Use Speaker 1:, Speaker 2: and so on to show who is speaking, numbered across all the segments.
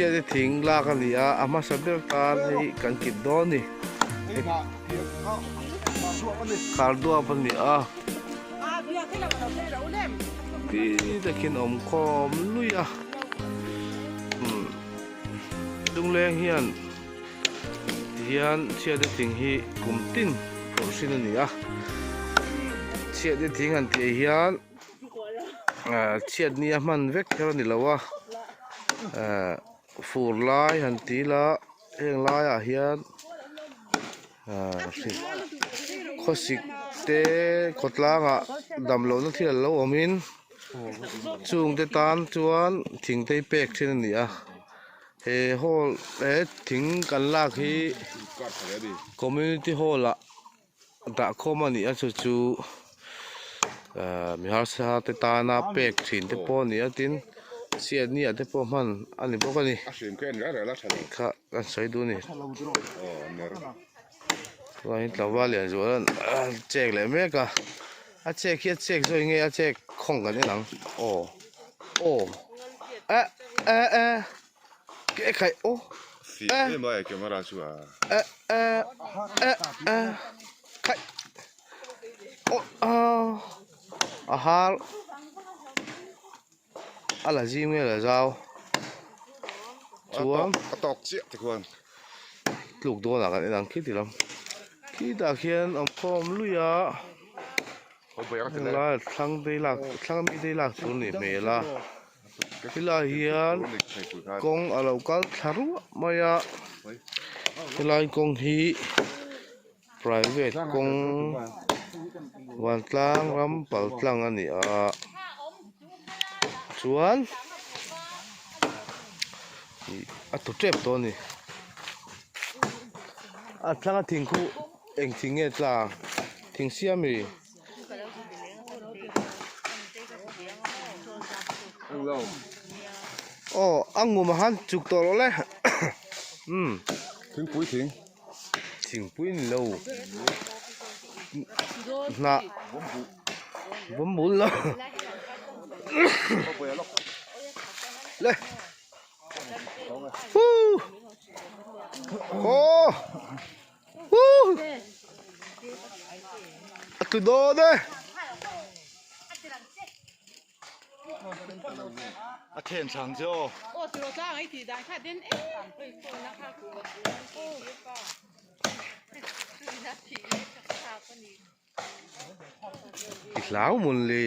Speaker 1: Chhiat hi thing lak a ni a, a hmasa ber tan hei kan kip dawn a ni. Khar duap a ni a, ti takin awm khawm lui a, umm lungleng hian tihian chhiat hi thing hi kum tin phawrh hrin a ni a, chhiat hi thing han tih hian. Ahh chhiatni a hman vek kher a ni lo a ahh fur lai han ti ila heng laiah hian ahh khawsik te khawtlangah damlohna thil an lo awmin chungte tan chuan thing te hi pek thin a ni a he hall he thing kan lak hi community hall ah. Dah khawm a nih a chu chu ahh mi harsa te tana pek thin te pawh a ni a tin chhiatni ah te pawh hman a ni bawk a ni tih kha kan sawi duh a ni chuanin tlangval lian zual an chek leh mek a a chek hi a chek zawih nge a chek khawng kan en ang aw aw eh eh eh. Ke khaih aw
Speaker 2: eh mai camera chu a
Speaker 1: eh eh eh eh khaih aw a a har a la zim nge la zau chuan
Speaker 2: a tawk chiah te khuan
Speaker 1: tluk dawnah kan en ang khi ti lam khitah khian awm khawm lui a helai thlang te lak thlang ami te lak tur a nih hmel a. Helai hian kawng a lo kal thla ruah mai a helai kawng hi private kawng vantlang ram pal tlang a ni a chuan ih a tu tep tawh a ni a thlang a thing khu eng thing nge tla thing siam mi. Aw a ngum ah khan chuk tawh rawh le umm
Speaker 2: thingpui thing
Speaker 1: thingpui ni lo hnah vawm bul lo le huu aw. A tlu dawn e.
Speaker 2: A then chang chu aw.
Speaker 3: Aw tiro tlang ai tih dan kha den em.
Speaker 1: I hlau mawn le.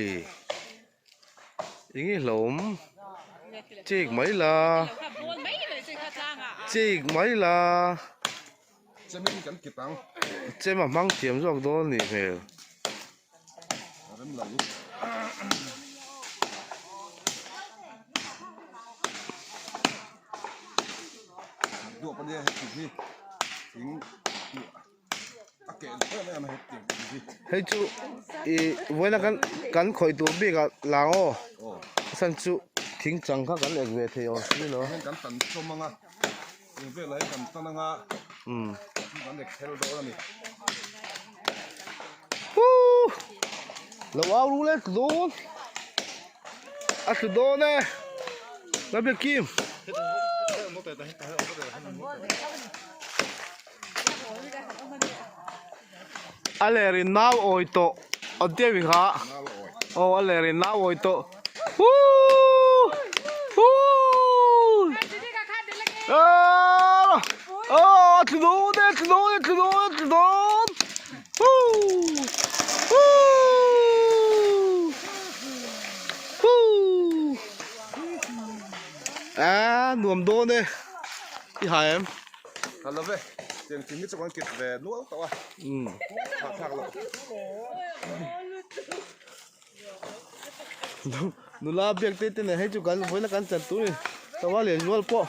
Speaker 1: Eng nge hlauhawm chek mai la chek mai la chem a hmang thiam zawk dawn a nih hmel. Hei chu ih vawiina kan kan khawih tur bik ah lang aw a chhan chu thing chang kha kan ek ve thei awm si lo umm huuu lo au ru le tlu dawn a tlu dawn e la biak kim. A ler in nau awi tawh aw Devi kha aw a ler in nau awi tawh huuu huuu aaa aw a tlu dawn e a tlu dawn e a tlu dawn a tlu dawn huuu huuu huuu aaa nuam dawn e i hai em.
Speaker 2: Tha lo ve, tiang thing hi chu kan kit ve nual tawh a, thah thlak loh.
Speaker 1: Nula biak te te nen hei chu kan vawiin a kan chan tur a ni, Tawa lian zual pawh.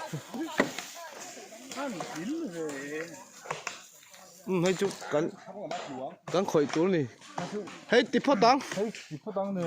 Speaker 1: Umm hei chu kan kan khawih tur a ni, hei ti phawt ang.
Speaker 2: Hei ti phawt ang ni.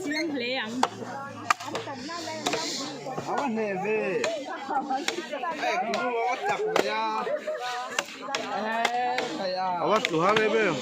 Speaker 3: Chiang hle ang.
Speaker 1: Awas luhar em em.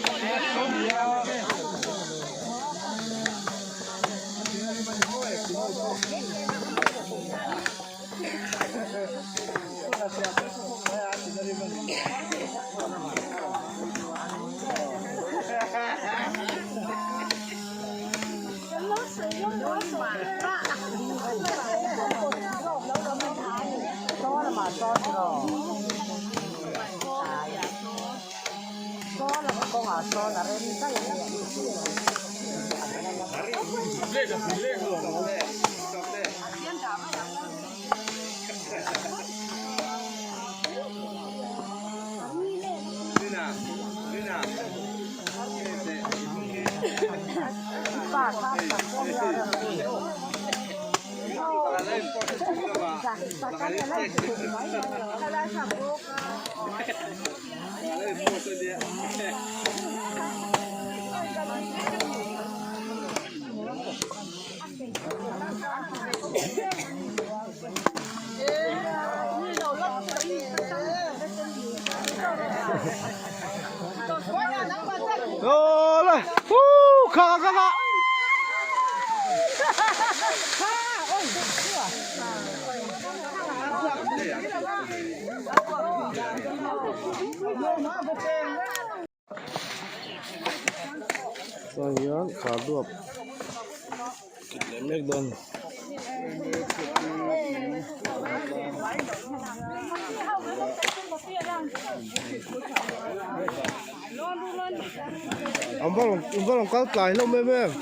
Speaker 1: Chuan hian khar duap kit leh mek dawn a ni. An va rawn an va rawn kal tlai hlawm em em.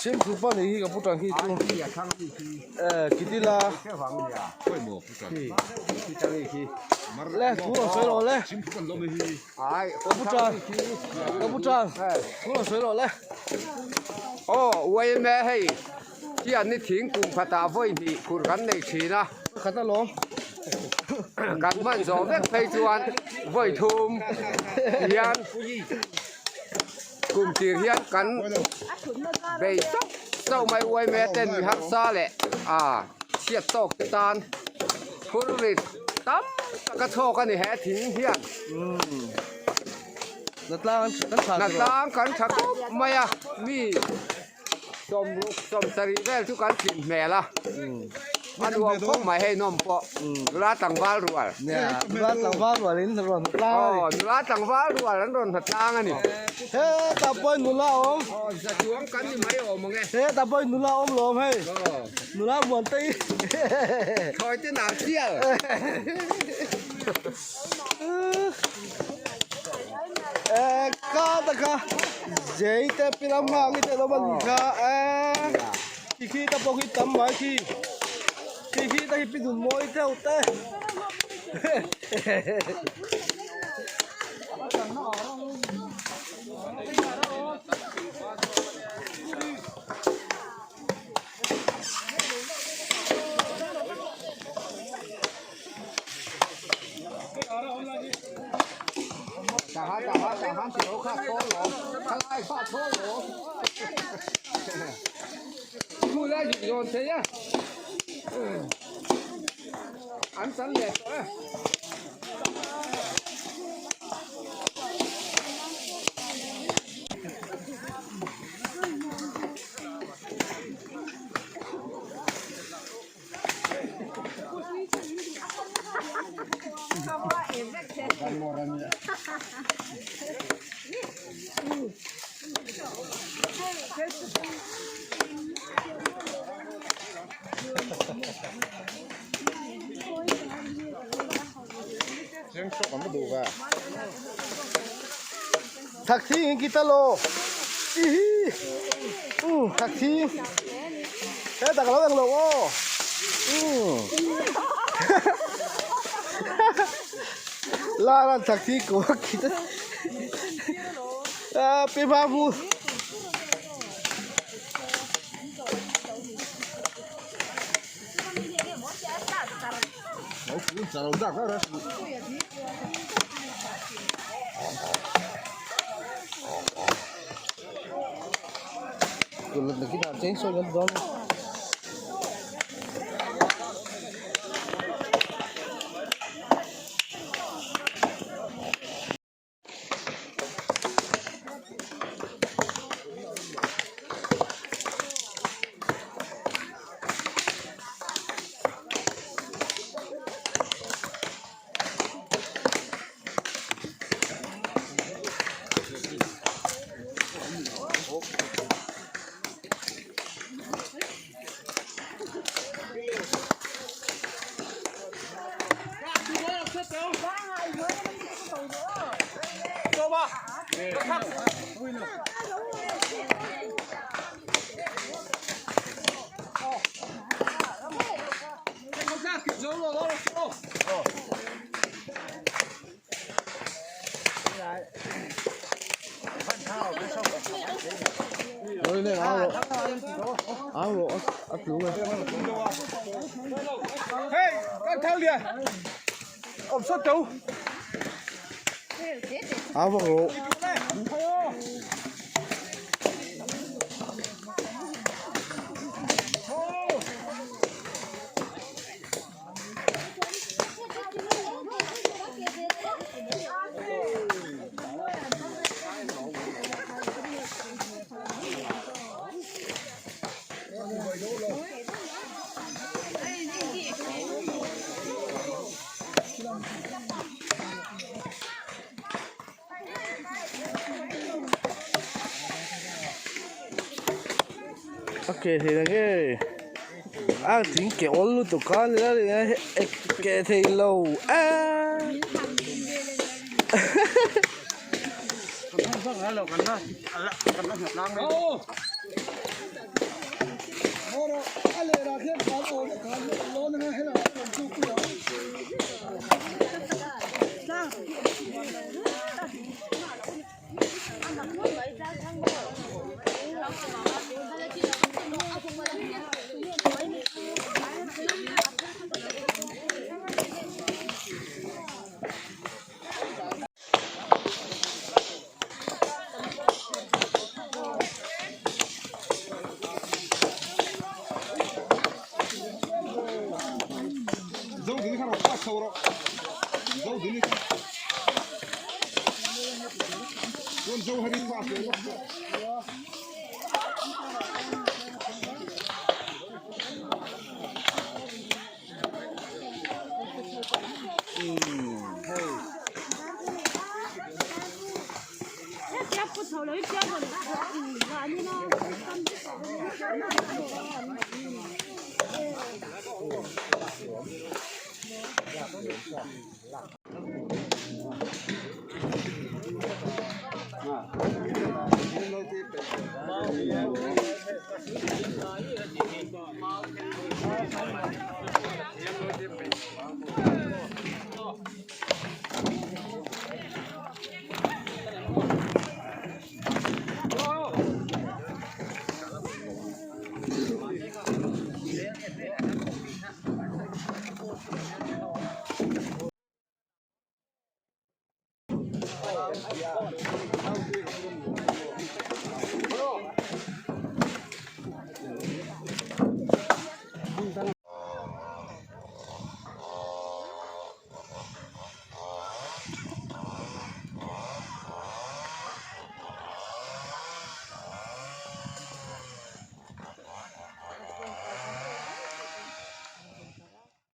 Speaker 1: Chhimthu pa nih hi ka pu tan khi chu eh kitila le thu rawn sawi rawh le ka pu tan ka pu tan thu rawn sawi rawh le.
Speaker 4: Aw uaime hei hian ni thing kum khatah vawi hnih khur kan nei thin a.
Speaker 1: Khat alawm.
Speaker 4: Kan hman zawh vek phei chuan vawi thum hian. Kum tir hian kan bei chauh chauh mai uai mai a ten mi harsa leh ah chhiat tawk te tan phur rit tam tak a chhawk a ni he thing hian. Hnatlang kan tha khawp mai a mi. Sawmruk sawmsarih vel chu kan thin hmel a, a nuam khawp mai hei nawm pawh nula tlangval rual.
Speaker 1: Nula tlangval rual in rawn hna tlang a ni.
Speaker 4: Aw nula tlangval rual an rawn hna tlang a ni.
Speaker 1: Hetah pawh nula a awm.
Speaker 4: Aw za chuang kan ni mai awm ang e.
Speaker 1: Hetah pawh nula a awm lawm hei. Nula muan te hi.
Speaker 4: Thawi te nal chial.
Speaker 1: Eh ka taka zei te pilam nghak i te lo man kha eh khi khi ta pawh khi tam mai khi khi khi ta hi pi dun mawi deuh te Thakthing in kita lo ihi um thakthing he tak lo ang lo aw um la ran thakthing ko kita a pi babu A ke thei la nge a thing ke awl lutuk kha ni la ke thei lo eee.